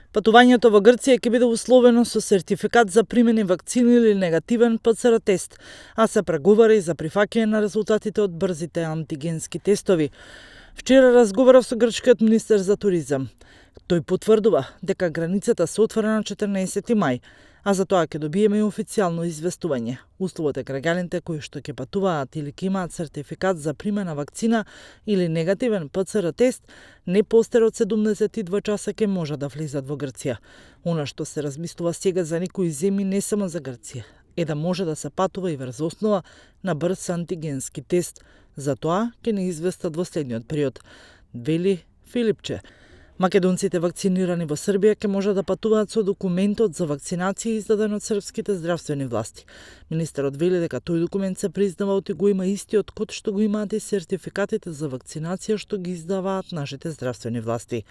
Патувањето во Грција ќе биде условено со сертификат за примени вакцини или негативен ПЦР тест, а се преговара и за прифаќање на резултатите од брзите антигенски тестови. Вчера разговарав со грчкиот министер за туризам. Тој потврдува дека границата се отвора на 14 мај, а за тоа ќе добиеме и официјално известување. Условот е граѓаните кои што ќе патуваат или ќе имаат сертификат за примена вакцина или негативен ПЦР тест, не постар од 72 часа ќе можат да влезат во Грција. Она што се размислува сега за некои земји, не само за Грција, е да може да се патува и врз основа на брз антигенски тест. За тоа ќе не известат во следниот период, вели Филипче. Македонците вакцинирани во Србија ќе можат да патуваат со документот за вакцинација издаден од српските здравствени власти. Министерот вели дека тој документ се признава и го има истиот код што го имаат и сертификатите за вакцинација што ги издаваат нашите здравствени власти.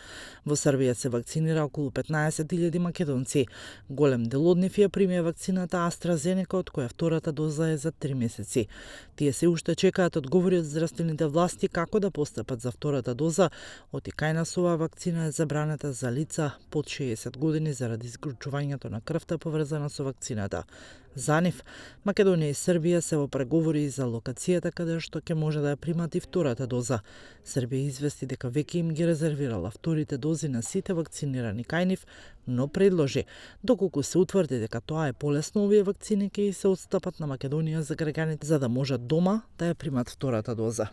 Во Србија се вакцинира околу 15.000 македонци. Голем дел од нив ја примија вакцината AstraZeneca, од која втората доза е за 3 месеци. Тие се уште чекаат одговори од здравствените власти како да постапат за втората доза, оти кај нас оваа вакцина е забраната за лица под 60 години заради исклучувањето на крвта поврзана со вакцината. За нив, Македонија и Србија се во преговори и за локацијата каде што ќе може да ја примат и втората доза. Србија извести дека веќе им ги резервирала вторите дози на сите вакцинирани кај нив, но предложи, доколку се утврди дека тоа е полесно, овие вакцини ќе се отстапат на Македонија за граѓаните за да можат дома да ја примат втората доза.